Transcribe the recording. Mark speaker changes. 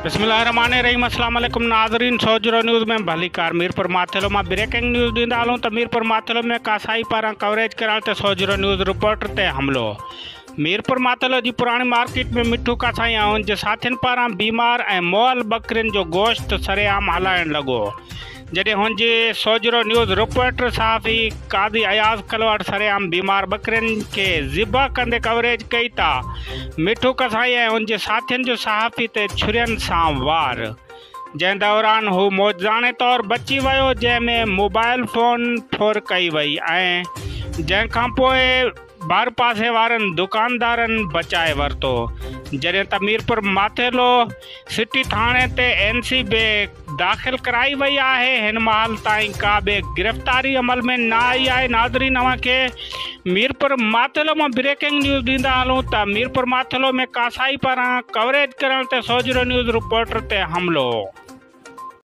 Speaker 1: بسم الله الرحمٰن الرحيم اسلام عليڪم ناظرين سوجهرو نيوز ۾ ڀليڪار ميرپور ماٿيلو مان بريڪنگ نيوز ڏيندا هلون ته ميرپور ماٿيلو ۾ ڪاسائي پاران ڪوريج ڪرائڻ تي سوجهرو نيوز رپورٽر تي حملو ميرپور ماٿيلو جي پراڻي مارڪيٽ ۾ مٺو ڪاسائي ۽ ان جي ساٿين پاران بيمار ۽ مئل ٻڪرين جو گوشت سرعام هلائڻ لڳو جڏهن هن جي سوجهرو نيوز رپورٽر صحافي قاضي اياز ڪلوڙ سرعام بيمار ٻڪرين کي ذبح ڪندي ڪوريج ڪئي ته مٺو ڪسائي ۽ ان جي ساٿين جو صحافي تي ڇرين سان وار جنهن دوران هو معجزاڻي طور بچي ويو جنهن ۾ موبائل فون ڦر ڪئي وئي ۽ جنهن کانپوء ڀر پاسي وارن دڪاندارن بچائي ورتو جڏهن ته ميرپور ماٿيلو سٽي ٿاڻي تي اين سي بي داخل ڪرائي وئي آهي هن مهل تائين ڪا به گرفتاري عمل ۾ نه آئي آهي ناظرين اوهان کي ميرپور ماٿيلو مان بريڪنگ نيوز ڏيندا هلون ته ميرپور ماٿيلو ۾ ڪاسائي پاران ڪوريج ڪرڻ تي سوجهرو نيوز رپورٽر تي حملو.